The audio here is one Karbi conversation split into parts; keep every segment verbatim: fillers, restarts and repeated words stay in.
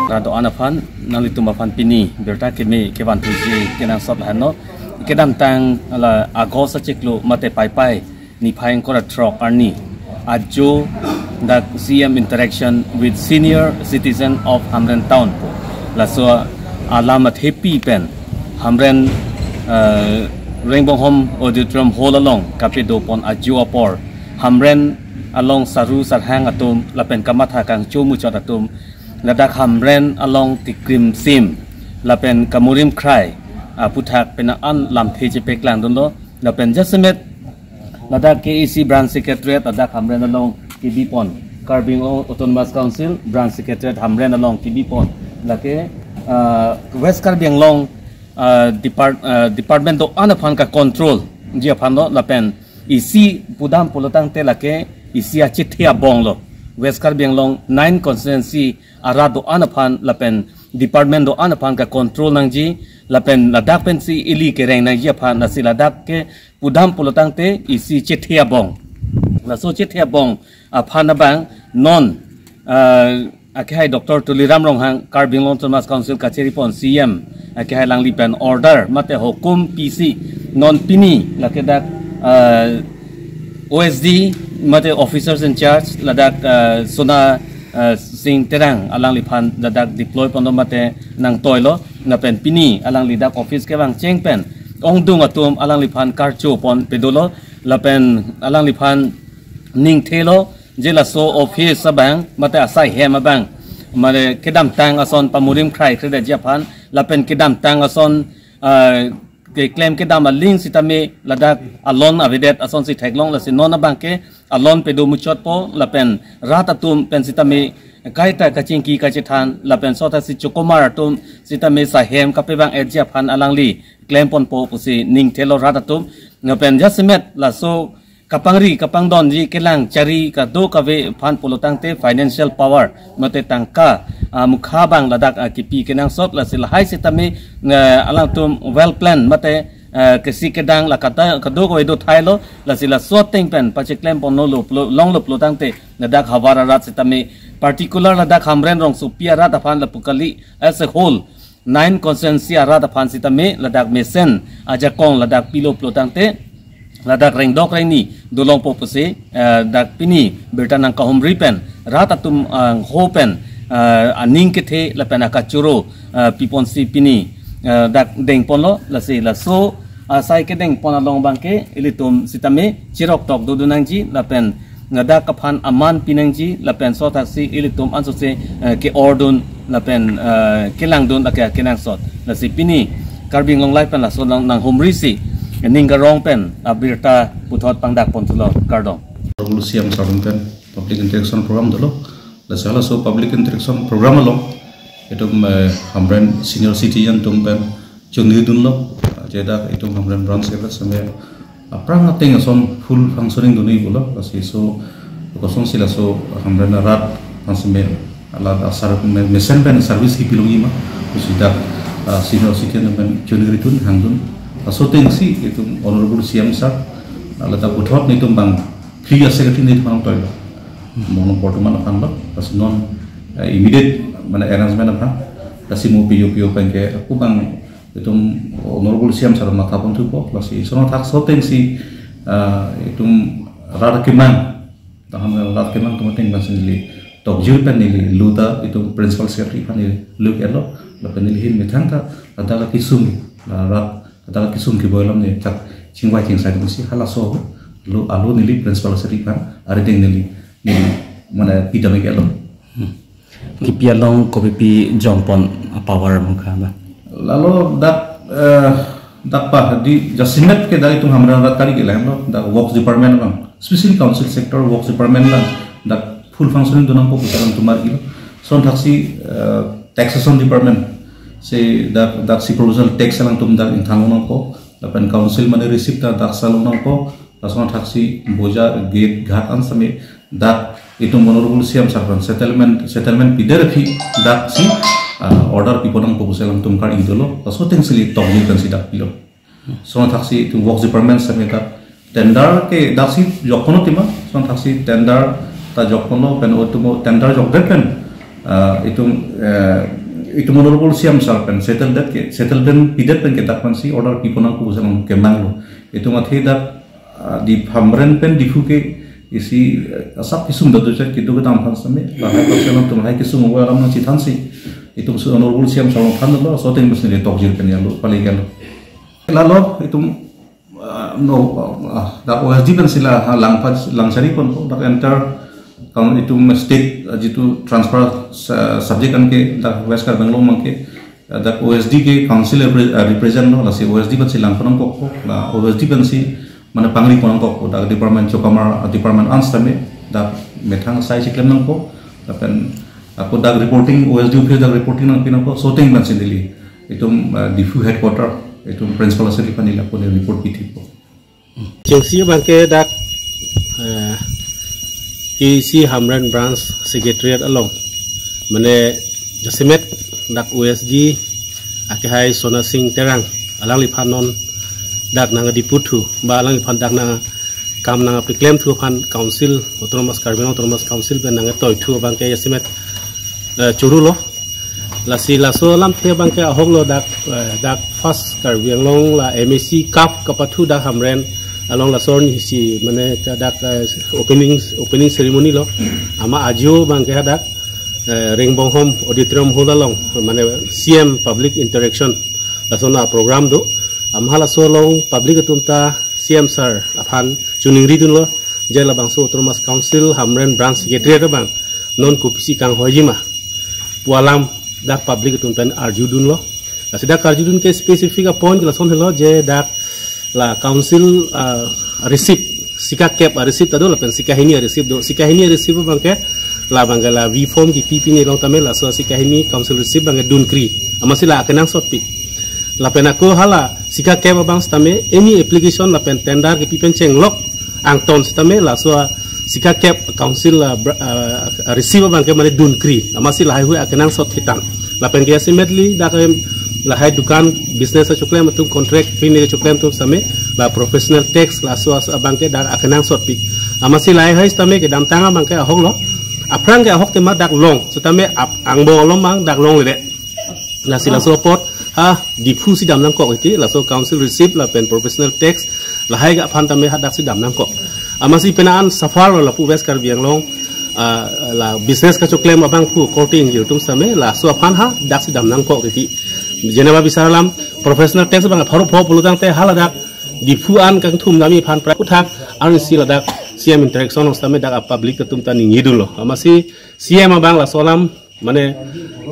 Rat do-an aphan nanglitum aphan pini birta keme kevanthuji kenangsot lahenlo. Kedamtang la August achiklo mate Paipai niphai ingkoi ra throk arni ajo dak C M interaction with senior citizen of Hamren Town pu laso alam athepi pen Hamren, eh, Rengbonghom Auditorium Hall along kapedopon ajo apor Hamren along saru sarhang atum lapen kamatha kangcho muchot atum ladak Hamren along tikrim sim lapen kamurim khrai aputhak penang an lamthe chepeklangdunlo. Lapen jasemet ladak K A C branch secretariat ladak Hamren along kebipon, Karbi Anglong Autonomous Council branch secretariat Hamren along kebipon, lake, ah, West Karbi Anglong, ah, depart-, ah, department do-an aphan ka control ji aphan lo. Lapen isi pudam pulotangte lake isi achethe abong lo. West Karbi Anglong nine constituency arat do-an aphan lapen department do-an aphan ka control nangji, lapen ladak pensi ili kereng nangji aphan, lasi ladak ke pudam pulotangte isi chethe abong. Laso chethe abong aphan abang non, ah, akehai Doctor Tuliram Ronghang, Karbi Anglong Autonomous Council kachiripon C M akehai alangli pen order mate hukum pisi non pini lake dak, ah, O S D mate officers in charge ladak, ah, Sona, ah, Sing Terang alangliphan ladak deploy ponlo mate nangtoilo. Lapen pini alangli dak office kevang cheng pen ongdung atum alangliphan karcho pon pedolo. Lapen alangliphan ningthelo je laso office abang mate asai hem abang mane kedamtang ason pamurim khrai kredetji aphan lapen kedamtang ason, ah, keklem kedam aling sitame ladak alon avedet asonsi theklong, lasi non abang ke alon pedo muchotpo lapen rat atum pen sitame kaita kachingki kachethan lapen sotasi chokomar atum sitame sahem kapevang-etji aphan alangli klemponpo pusi ningthelo rat atum. Lapen jasemet laso kapangri kapangdonji kelang chari kadokave aphan pulotangte financial power mate tangka, ah, mukha abang ladak, ah, kipi kenangsot, lasi lahai sitame, ah, alangtum well plan mate, ah, kesi kedang la kata kadokave do thailo, lasi laso ateng pen pacheklem ponlo pulo, longlo pulotangte ladak havar arat sitame particular ladak Hamren rongsopi arat aphan lapu kali as a whole nine constituency arat aphan sitame ladak mesen ajakong ladak pilo pulotangte ladak rengdok rengni dolongpo pusi, eh, dak pini birta nangkahumri pen rat atum, ah, ho pen, ah, aning kethe lapen akachoro, ah, piponsi pini, ah, dak dengponlo, lasi laso asai kedengpon along abang ke ilitum sitame chiroktok dodun nangji lapen ladak aphan aman pinangji lapen sotasi ilitum ansose, eh, ke-ordun lapen, eh, kelangdun lake kenangsot. Lasi pini Karbi Anglong Live pen laso nang, nanghumrisi ning karong pen abirta puthot pangdak ponthulo, kardom. Honorable C M sir pen public interaction program dolo. Lasi halaso public interaction program along itum, eh, Hamren senior citizen atum pen chunri dunlo, ah, je dak itum Hamren branch area same aphrang ateng ason full functioning dunji pulo, lasi so kosonsi laso Hamren arat aphan same ala asar me-, mesen pen service kipilongji ma, pusi dak, ah, senior citizen pen chunri dun hangdun. Laso atengsi itum Honorable C M sir, ah, ladak puthot netum abang free a secretary netum abang toilo. Mono bortoman aphan lo, lasi non, eh, immediate mane arrangement aphan, lasi mo P O P O pen ke ako abang itum Honorable C M sir matha ponthupo, lasi sono thakso atengsi, ah, itum rat kemang, taham rat kemang atum ateng pensi neli tokjir pen neli luta itum principal secretary aphan neli luk-etlo, lapen neli ahin methang ta ladak kesung, la rat ladak kesung keboi alam neli chak chingvai chingsai atumsi halaso lo alo neli principal secretary aphan arideng neli, neli mane pidam-ik-etlo. Kipi along kopipi jongpon a power mukha ba? Lalo dak, eh, dak pa di jasemet ke dak itum Hamren arat kari ke lahenlo, dak works department abang, specially council sector works department abang dak full functioning do nangpo pusi alangtum mar-ilo. Lason thaksi, eh, taxation department si dak, daksi provisional tax alangtum dak ingthan nangpo, lapen council mane receipt ta dak salo nangpo, lason thaksi boja gate ghat an same dak itum Honorable C M sir pen settlement, settlement pidet aphi daksi, ah, order pipo nangpo pusi alangtum kar-i dolo, laso atengsi neli tokjir pensi dak pilo. Lason thaksi itum works department same dak Tender ke daksi jokponlo tima, son thaksi tender ta jokponlo pen itum tender jokdet pen, ah, itum, eh, itum honorable C M sir pen settle det ke, settle den pidet pen ke dak pensi order piponang pu sang kemanglo. Itum athe dak, ah, di Hamren pen Diphu ke isi, eh, asap kesung dadu chat kedo kedam aphan sitame, lahai persen atum lahai kesung alam nangchethansi, itum si honorable C M sir along thanlo, so ateng pensi le tokjir pen yalo, pali yalo. Lalo itum, ah, no, ah, dak O S D pensi la, ha, langpa, langchari ponpo, dak enter, kaun itum state, ah, jitu transfer sa-, subject an ke, dak West Karbi Anglong abang ke, ah, dak O S D ke council repre-, ah, represent lo, lasi O S D pensi langpon nangkokpo, la O S D pensi, mane pangri pon nangkokpo, dak department chokamar, ah, department an sitame, dak methang asai si klem nangpo, lapen ako dak reporting, O S D office dak reporting nangpi nangpo, so ateng pensi neli itum, ah, Diphu headquarter, itum principal asari aphan neli ako ne report pithipo. Chengsi abang ke dak, eh, K A C Hamren Branch Secretariat along, mane jasemet dak O S D akehai Sona Sing Terang, alangliphan non dak nangdiputhu, ba alangliphan dak nangkam nangpeklemthu aphan council, Autonomous Karbi Anglong Autonomous Council pen nangtoithu abang ke jasemet, eh, chorolo. Lasi laso alamthe abang ke ahoklo dak, eh, dak first Karbi Anglong la M A C Cup kapathu dak Hamren along laso arni si mane ke dak, eh, opening, opening ceremony lo. Amat ajo abang ke hadak, eh, Ringbonghom Auditorium Hall along, mane C M public interaction laso a-program do. Amat halaso along public atum ta C M sir aphan choningri dunlo, je labangso Autonomous Council Hamren Branch Secretariat abang non kopisi kanghoiji ma pu alam dak public atum pen arju dunlo. Lasi dak arju dun ke specific a-point lason helo, je dak la council, ah, receipt, sika kep a-receipt ta do, lapen sika hini a-receipt do. Sika hini a-receipt abang ke, labang ke la V form kipi pini along tame, laso sika hini council receipt abang ke dunkri. Amatsi la akenangsotpik. Lapen ako hala sika kep abang sitame, any application lapen tender kipi pen chenglok angton sitame, laso sika kep council, ah, bra-, ah, receipt abang ke mane dunkri. Amatsi lahai hui akenangsot hitang. Lapen ke ultimately dak, em, lahai dukan business achoklem atum, contract pine choklem atum sitame, la professional tax laso as abang ke dak akenangsotpik. Amatsi lahai hui sitame kedamtang abang ke ahoklo. Aphrang ke ahok tema dak long. Sitame ap-, angbong along abang dak longledet. Lasi laso apot ha Diphu si dam nangkok iti, laso council receipt lapen professional tax lahai ke aphan tame hadak si dam nangkok. Amatsi penang an suffer lo lapu West Karbi Anglong, ah, la business kachoklem abangphu korte ingjir atum sitame, laso aphan hadak si dam nangkok iti. Jeneba bisar alam professional tax abang pharo pho pulotangte haladak Diphu an kangthum dami aphan pra kuthak arnisi ladak C M interaction along sitame dak a-public atum ta ningje dunlo. Amatsi C M abang laso alam mane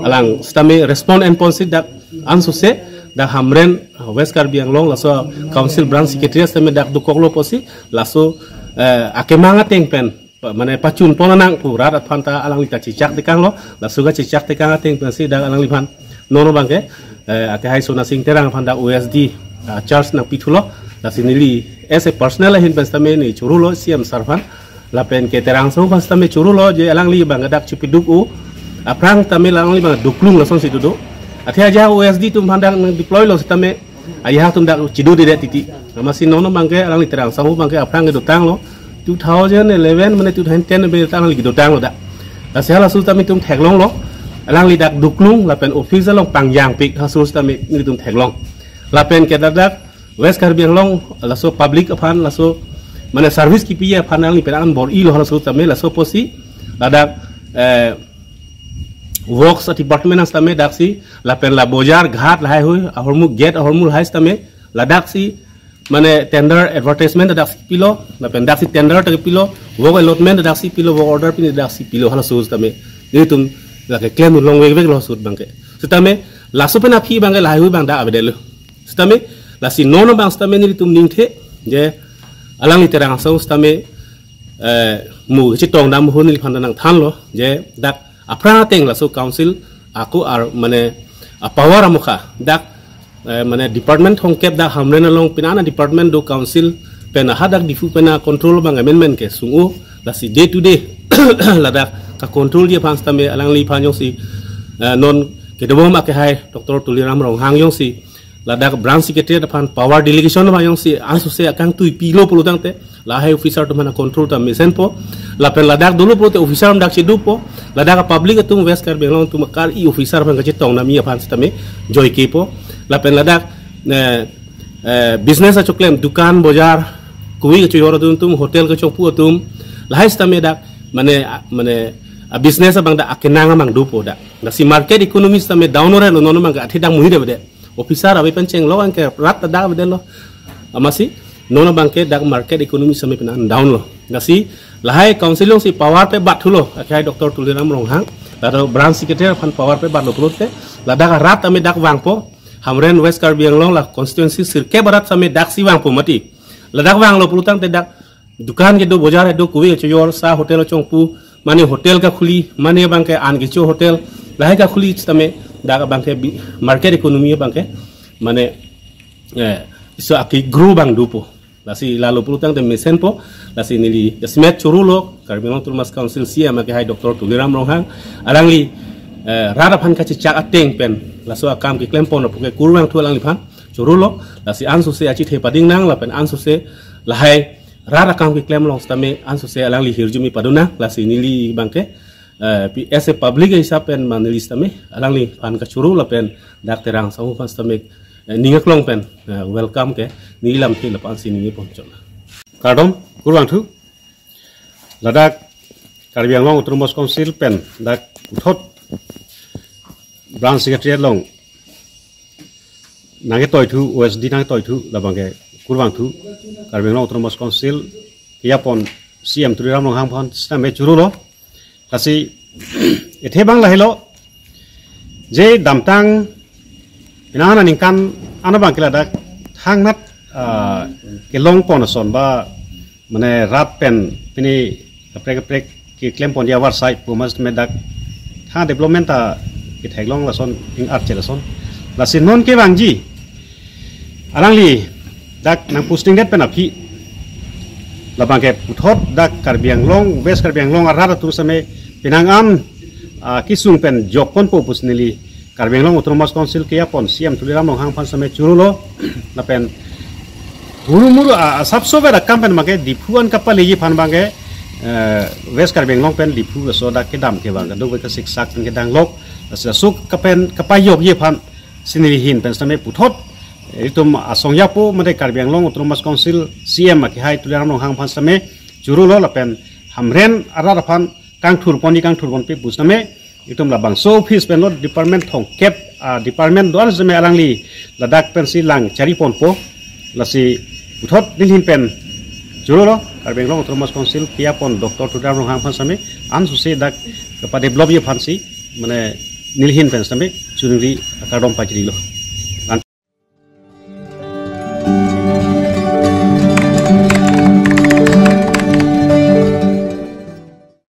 alang sitame respond enponsi dak ansose dak Hamren, ah, West Karbi Anglong laso council branch secretary sitame dak dokoklo pusi laso, eh, akemang ateng pen, pa-, mane pachun pon nang pu rat aphan ta alangli ta chechak tekanglo, laso kachechak tekang ateng pensi dak alangliphan non abang ke, eh, akehai Sona Sing Terang aphan dak O S D, ah, charge nangpithulo, lasi neli as a personal ahin pen sitame ne chorolo C M sir aphan, lapen ke Terang Song aphan sitame chorolo, je alangli abang dak chipiduk-o aphrang tame alangli abang duklung lasonsi dodo. Athe aja O S D atum aphan dak nang deploy lo sitame, ajahak atum dak chidodedet titi. Amatsi non abang ke alangli Terang Song abang ke aphrang kedotanglo, two thousand eleven mane two thousand ten abang alangli kedotanglo dak. Lasi halaso tame itum theklonglo, alangli dak duklung lapen office along pangjangpik, halaso tame nelitum theklong. Lapen ke dak dak West Karbi Anglong laso public aphan laso mane service kipi aphan alangli penang an bor-ilo, halaso tame laso pusi ladak, eh, works department an sitame daksi lapen la bojar ghat lahai hui ahormu gate ahormu lahai sitame ladaksi mane tender advertisement daksi pilo, lapen daksi tender ta pilo, work allotment daksi pilo, work order pini daksi pilo, halaso sitame nelitum lake klem longvekveklo sut abang ke. Sitame laso pen aphi abang ke lahai hui abang dak avedetlo. Sitame lasi non abang sitame nelitum ningthe je alangli Terang Song sitame, eh, mu chetong dam hu neliphan nangthanlo je dak aphrang ateng laso council ako ar mane a-power amokha dak, eh, mane department thomkep dak Hamren along penang an department do, council pen hadak Diphu pen a-control abang amendment kesung-o, lasi day to day ladak ka-controlji aphan sitame alangliphan jongsi, eh, non kedobom akehai Doctor Tuliram Ronghang jongsi ladak branch secretary aphan power delegation aphan jongsi ansose akangtui pilo pulo tangte, lahai officer atum aphan control ta mesenpo. Lapen ladak dolo pulote officer atum dak chedopo. Ladak a-public atum, West Karbi Anglong atum akar-i officer aphan kachetong nami aphan sitame joikepo. Lapen ladak, eh, eh, business achoklem, dukan, bojar, kove kachoyor atum, hotel kachongpu atum, lahai sitame dak, mane, a-, mane, a-business abang dak akenang abang dopo dak. Lasi market economy sitame down ore lo, non abang ke athe dak muhi de bede. Officer ave pen chenglok anke rat ta dak avedetlo. Amatsi non abang ke dak market economy sitame penang down lo. Lasi lahai council alongsi power pebat thulo, akehai Doctor Tuliram Ronghang. Ladak branch secretary aphan power pebatlo pulote, ladak rat sitame dak vangpo. Hamren West Karbi Anglong la constituency sirkep arat sitame daksi vangpo mati. Ladak vanglo pulo tangte dak dukan kedo, bojar kedo, kove kachoyor, sa hotel kachongpu, mane hotel kakhuli, mane abang ke an kecho hotel, lahai kakhuli sitame dak abang ke bi-, market economy abang ke, mane, eh, iso aki grow abang dopo. Lasi lalo pulo tangte mesenpo. Lasi neli jasemet chorolo, Karbi Anglong Autonomous Council C E M akehai Doctor Tuliram Ronghang, alangli, eh, rat aphan kachechak ateng pen laso akam keklempon apot ke kurvangthu alangliphan chorolo. Lasi ansose achethe pading nang lapen ansose lahai rat akam keklem along sitame ansose alangli hirjume padun nang. Lasi neli abang ke, eh, pi-, as a public hisap pen ma neli sitame alangliphan kachoro lapen dak Terang Sangho aphan sitame, eh, ning aklong pen, eh, welcome ke neli lamthe lapu-an si ningje ponchot. Kardom, kurvangthu. Ladak Karbi Anglong Autonomous Council pen dak puthot branch secretary along nangketoithu, O S D nangketoithu, labang ke kurvangthu, Karbi Anglong Autonomous Council kejapon C E M Tuliram Ronghang aphan sitame chorolo. Lasi ethe abang lahelo, je damtang penang aningkan an abang ke ladak thangnat, ah, kelongpon ason ba, mane rat pen pini kaprek kaprek keklempon dia war sai pu mas me dak tha development ta ketheklong lason ing arche lason. Lasi non kevangji alangli dak nangposting det pen aphi labang ke puthot dak Karbi Anglong, West Karbi Anglong arat atum sitame penang an, ah, kesung pen jokponpo pusi neli Karbi Anglong Autonomous Council kejapon C E M Tuliram Ronghang aphan sitame chorolo. Lapen hurumur, ah, asapso ver akam pen abang ke Diphu an kapaleji aphan abang ke, eh, West Karbi Anglong pen Diphu aso dak kedam kevang kadokave kasiksak pen kedanglok, asuk kapen kapajokji aphan si neli ahin pen sitame puthot, eh, itum asong japo mate Karbi Anglong Autonomous Council C E M akehai Tuliram Ronghang aphan sitame chorolo lapen Hamren arat aphan kangthurponji kangthurponpe pu sitame itum labangso office pen lo department thomkep, ah, department do-an sitame alangli ladak pensi lang chariponpo. Lasi puthot neli ahin pen chorolo, Karbi Anglong Autonomous Council kejapon Doctor Tuliram Ronghang aphan sitame ansose dak kepadevelopji aphansi, mane neli ahin pen sitame choningri, kardom pajirilo.